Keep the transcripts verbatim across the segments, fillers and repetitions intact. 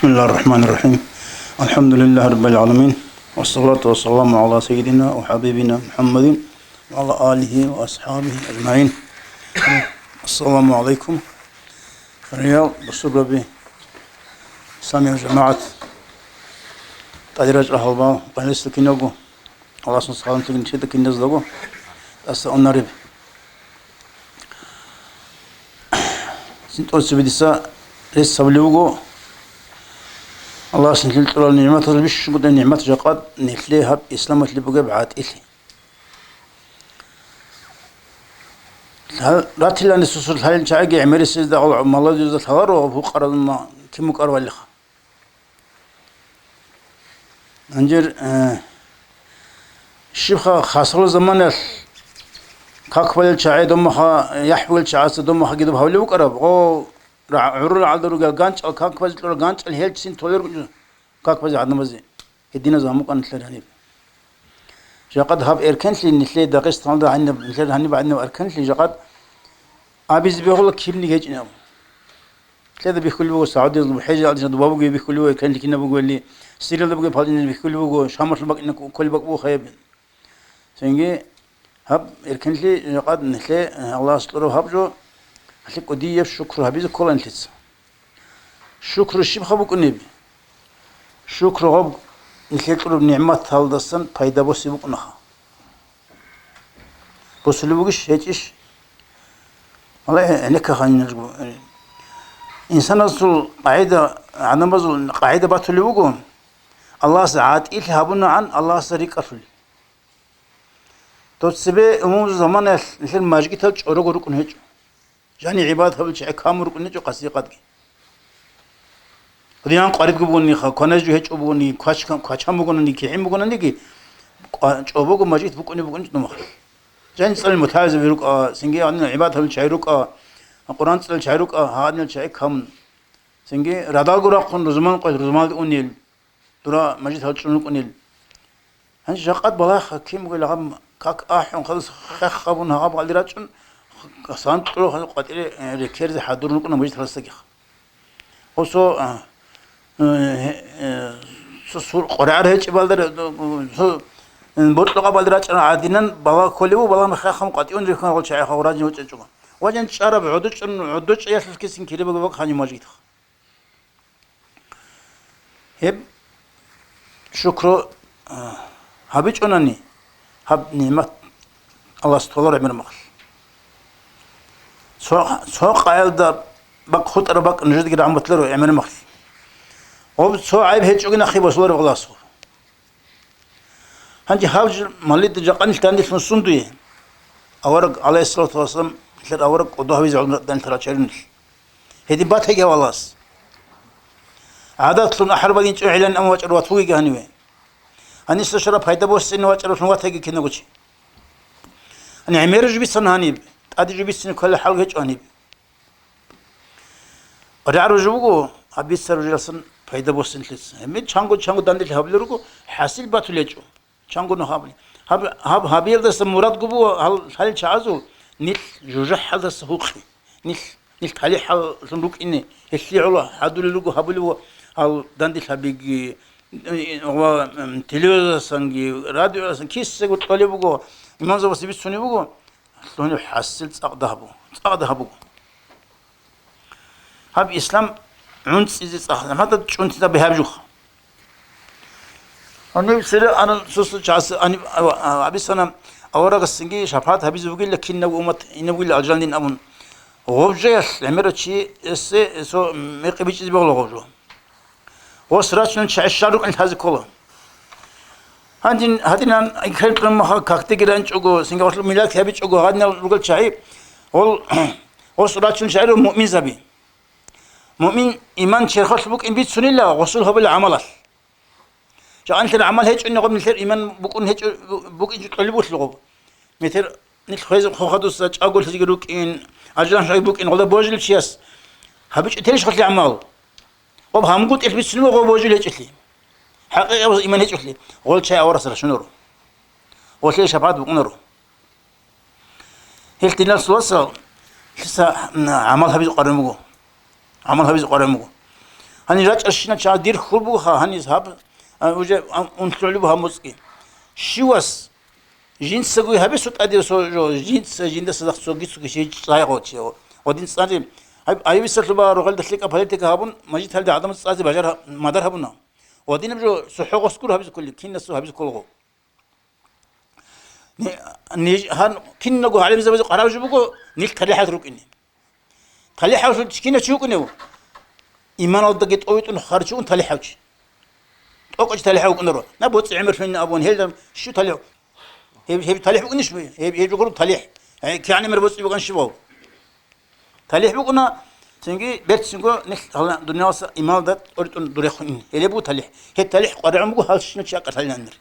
بسم الله الرحمن الرحيم. الحمد لله رب العالمين. والصلاة والسلام على سيدنا وحبيبنا محمد وعلى آله وأصحابه أجمعين. السلام عليكم. Хириял бусурбаби, исламиял жамагӀат, тӀадирачӀа гьалбал, къвалеслъи кинабго, Аллагьасул саламлъи нилъеда киназдаго тӀаса унареб. Цин тӀоцебе дица рес гьабулеб буго, Аллагьас нилъее кьурал нигӀматазул бищунго нигӀмат жакъа нилъее гьаб исламалъе бугеб гӀатӀилъи. Гьал-, ратилани сусур лъалел чагӀиги гӀемерисезда гьал молодежьда лъаларо гьукъарална кин букӀарвалиха. Гьанжер, э, щибха хасрул заманалъ как балел чагӀи домаха, яхӀ бугел чагӀаца домаха гидаб гьавлев вукӀараб? О, ра-, гӀурул гӀалда ругел ганчӀал, как базе кьурал ганчӀал гьел цин толел руго, как базе гӀадамазе. Гьединаз гьамукӀан нилъер гьаниб. Жакъад гьаб эркенлъи нилъее Дагъистаналда гьаниб, нилъер гьаниб гьаниб эркенлъи жакъад абизе бегьула кибниги гьечӀин абун. Лъеда бихьулеб буго Саудиялда, ХӀежалда жинда бугеб бихьулеб буго, кенлъикина бугебали, Сириялда бугеб палъинал бихьулеб буго, Шамалъул бакӀина кколеб бакӀ буго хаб. Цинги гьаб эркенлъи жакъад нилъе, э, Аллагьас кьураб гьаб жо, гьалъи кӀудияб шукру гьабизе ккола нилъеца. Шукру щибха букӀунеб? Шукру гьаб нилъе кьураб нигӀматалдасан пайда босе букӀунаха. Босулеб бугищ, гьечӀищ? Валлагь, гьенекка ханинажго. Инсанасул къагӀида, гӀадамазул къагӀида батулеб буго, Аллагьас гӀатӀилъи гьабунагӀан Аллагьасда рикӀкӀалъулел. Дов цебе умумузул заманаялъ нилъер мажгитал чӀорого рукӀун гьечӀо. Жани гӀибадат гьабулел чагӀи камун рукӀун гьечӀо къасикъадги. Гьудиян къваридго бугониха, кванажу гьечӀо бугони, квачкан-, квачан бугони, кигӀин бугониги, кӀва-, чӀобого мажгит букӀунеб букӀунчӀо домахъе. Жани цӀалин мутагӀилзаби рукӀа, цинги гьанна гӀибадат гьабулел чагӀи рукӀа, Къуръан цӀалел чагӀи рукӀа, гьадинал чагӀи камун. Цинги радалго рахъун рузман къвай рузмалде унел, дура мажгит гьал чӀун рукӀунел. Гьанже жакъад балагьа кин бугел гьаб как ахӀун, хадас хех гьабун гьаб гьалде рачӀун, сан кьурухъ къватӀире, э, рекерзе хӀадурун рукӀуна мажгит гьаласдагихъ. Гъосо, а, э, э, цо сур-, къваригӀар гьечӀебалда р-, цо, э, боркьукъабалде рачӀарал гӀадинан балагь кколев ву, балагьун хех гьабун къватӀивун рихьун гьал чагӀи гьав ражин вачӀачӀула. Важан чӀараб гӀодочӀун, гӀодочӀаялъулъ кисин кире буго бакӀ гьанив мажгитха. Гьеб шукру, а, гьабичӀунани, гьаб нигӀмат Аллагьас толаро гӀемер махалъ. Цо, цо къаялда бакъ хутӀараб бакӀ нужедаги рагӀматларо гӀемер махалъ. Гьоб цо гӀайб гьечӀоги нахъе босуларо Аллагьасул. Гьанже гьав жо малида жакъа нилъ данделъун сундуе? Авараг, гӀалайгьиссалату вассалам, нилъер авараг кӀодо гьавизе гӀолму данделъ рачарунилъ. Гьедин батаги гьав Аллагьас. ГӀадатлъун ахӀарбагин чӀегӀилан ан вачӀар ват вугеги гьаниве. Гьаниса щвараб пайда босине вачӀараблъун ватаги кинаго чи. Гьаниб гӀемераб жо бицана гьаниб, тӀаде жо бицине кколеб хӀал гьечӀо гьаниб. РагӀру жо буго, гьаб бица ружиласан пайда босинлъица. Гьеб чанго-чанго данделъи гьабулел руго, хӀасил батулечӀо. Чанго нух гьабули. Гьаб, гьаб, гьабиялдаса мурадго буго гьал, гьал чагӀазул, нилъ жужахӀалдаса гьукъи. Нилъ, нилъ талихӀаллъун рукӀине, гьелъие гӀоло хӀадурел руго гьабулев гьал данделъ гьабиги, ва, м, телевизорасанги, радиоясан кисего кьолеб буго, имамзабазе бицунеб буго, Лъугьунеб хӀасил цӀакъ дагьабу-, цӀакъ дагьабуго. Гьаб ислам гӀунцӀизе цӀакъ, гьадаб чӀунтида бигьаб жуха. Гьанив цере ана сусу часи ани-, а-, а-, абисана аварагасинги шапагӀат гьабизе вугила кинав уммат инаб вугила алжандин абун. Гъобжаялъ гӀемерав чи эсе, эсо мекъи бичӀчӀизе бегьула гъобжо. Гъос рачун чагӀи щал рукӀин лъазе ккола. Гьадин, гьадинан икрен кьун маха какдеги ранчӀого, сингавалъул миллат гьабичӀого гьадинал ругел чагӀи, гъол, гъос рачун чагӀиро муъминзаби. Муъмин иман черхалъ букӀин бицунила гъосул гьабулел гӀамалалъ. Жакъа нилъер гӀамал гьечӀони гъоб нилъер иман букӀун гьечӀо, букӀинчӀо кьолеб бугелъул гъоб. Метер нилъ хвезе хохадуса чӀаголъизеги рукӀин, ажалан хӀай букӀин, гъолда божулев чияс гьабичӀо телищ гъолъи гӀамал? Гъоб гьамгутӀилъ бицунеб гъоб божул гьечӀолъи. ХӀакъикъабаз иман гьечӀолъи, гъол чай аварас рашунаро. Гъолъие шапагӀат букӀунаро. Гьел диналъул вацал, лъица, м, гӀамал гьабизе къваригӀун буго. ГӀамал гьабизе къваригӀун буго. Гьанир рачӀарщинал чагӀаз дир хьул бугоха, гьаниз гьаб, а, уже, а, унлъугӀлеб гьаб моцӀги. Щивас жинцаго гьабе сутӀаде со жо, жинца жиндаса захъ цоги-цоги щей цӀайгъо чи. Ва дин цӀари, гьаб, айбисалъуба рогъелда лъикӀаб политика гьабун, мажиталде гӀадамаз цӀазе бажар гьа-, мадар гьабуна. Ва динаб жо сухӀо гъос гур гьабизе кколеб, кинасо гьабизе кколго. Ни-, ниж-, гьан киналго гӀалимзабазе къараб жо буго, нилъ талихӀал рукӀине. ТалихӀавлъун чи кинав чи вукӀунев? Иманалдаги тӀовитӀун харчун талихӀав чи. ТӀокӀав чи талихӀав вукӀунаро. На боцӀи гӀемерлъунин абун, гьелда щу талихӀ? Гьеб, гьеб талихӀ букӀунищ бугеб? Гьеб, гьеб жо гуро талихӀ. Э, кигӀан гӀемер боцӀи букӀан щибав? ТалихӀ букӀуна, цинги берцинго нилъ гьална дунияласа иманалда тӀоритӀун дурехун ин. Гьелеб буго талихӀ. Гьеб талихӀ къваригӀун буго гьалщинав чи акъалъалинанир.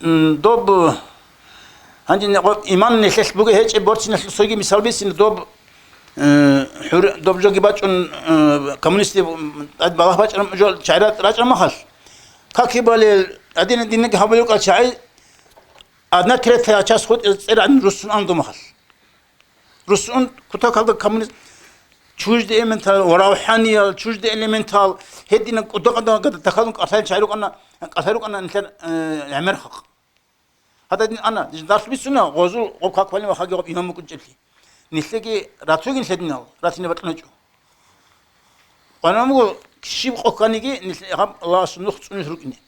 М, доб, гьанже не-, гъо-, иман нилъелъ бугеб гьечӀеб борциналъул цоги мисал бицин, доб, э, хӀур-, доб жоги бачӀун, э, коммунистли, м, тӀад балагь бачӀараб жо чагӀи ра-, рачӀараб махалъ. Как балел, гьадин динги гьабулел кӀал чагӀи, одна третья часть хутӀизе цӀерагӀан руссун ан доб махалъ. Руссун кутакалда коммунист, чуждый элементал, ва равхӀаниял, чуждый элементал, гьединаб кӀудакъадал гада тахьалун кӀалъай чагӀи рукӀана, кӀалъай рукӀана нилъер, э, гӀемер халкъ. Гьадин ана, дарс бицуна, гъозул гъоб как балин ва хаги гъоб имам букӀинчӀеблъи. Нилъеги ратугин лъединал, ратине бакьуначӀо. Къванамго щиб къо кканиги, нилъ гьаб Аллагьасул нух цӀунилъ рукӀине.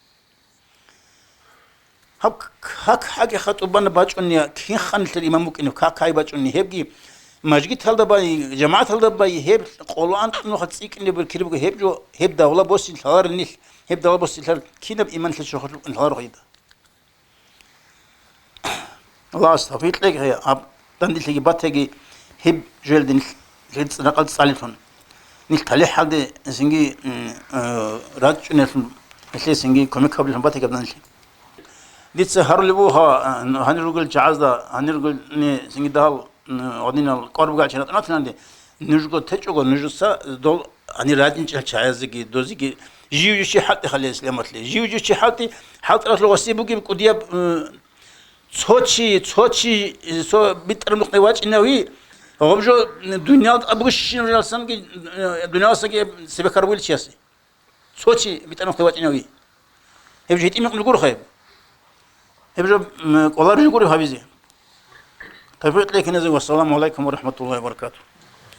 Гьаб к-, как хӀакъикъат тӀубана бачӀунея, кин ханлъир имам вукӀинев, как гьай бачӀунни, гьебги мажгиталда бай, жамагӀаталда бай, гьеб къоло анкьнуха цӀикӀкӀинеб кир буго, гьеб жо, гьеб давла босин лъаларел нилъ, гьеб давла босин лъал кинаб иман лъе чохор рукӀин лъаларо гьайда. Аллагьас тавфикъ кьеги, гьаб данделъиги батаги гьеб жоялде нилъ, нилъ ракъал цӀалелъун. Нилъ талихӀалде цинги, м, э, рачӀунелъун, нилъее цинги кумек гьабулелъун батаги гьаб данделъи. Дица гьарулеб буго, э, гьанир ругел чагӀазда, гьанир ругелни цинги дагьал, м, гьадинал кӀвар бугел чагӀазда тӀанатананде, нужго течӀого, нужеца дол гьанир радинчӀел чагӀазеги, дозиги жив-жив чи хӀалтӀи халес лемалъе. Жив-жив чи хӀалтӀи, хӀалтӀаралъур васият бугеб кӀудияб, э, Цо чи, цо чи, цо битӀараб нухде вачӀинави, гъоб жо дуниял абгощинаб жалсанги, э, дуниялсаги цебе хьарбуил чиясе. Цо чи битӀараб нухде вачӀинави. Гьеб жо гьитӀинаб микъ гуроха гьеб. Гьеб жо, м, кӀолареб жо гуро гьабизе. Тавфикъ кьеги киназе. Вассаламу гӀалайкум ва рахӀматуллагьи ва баракатугьу.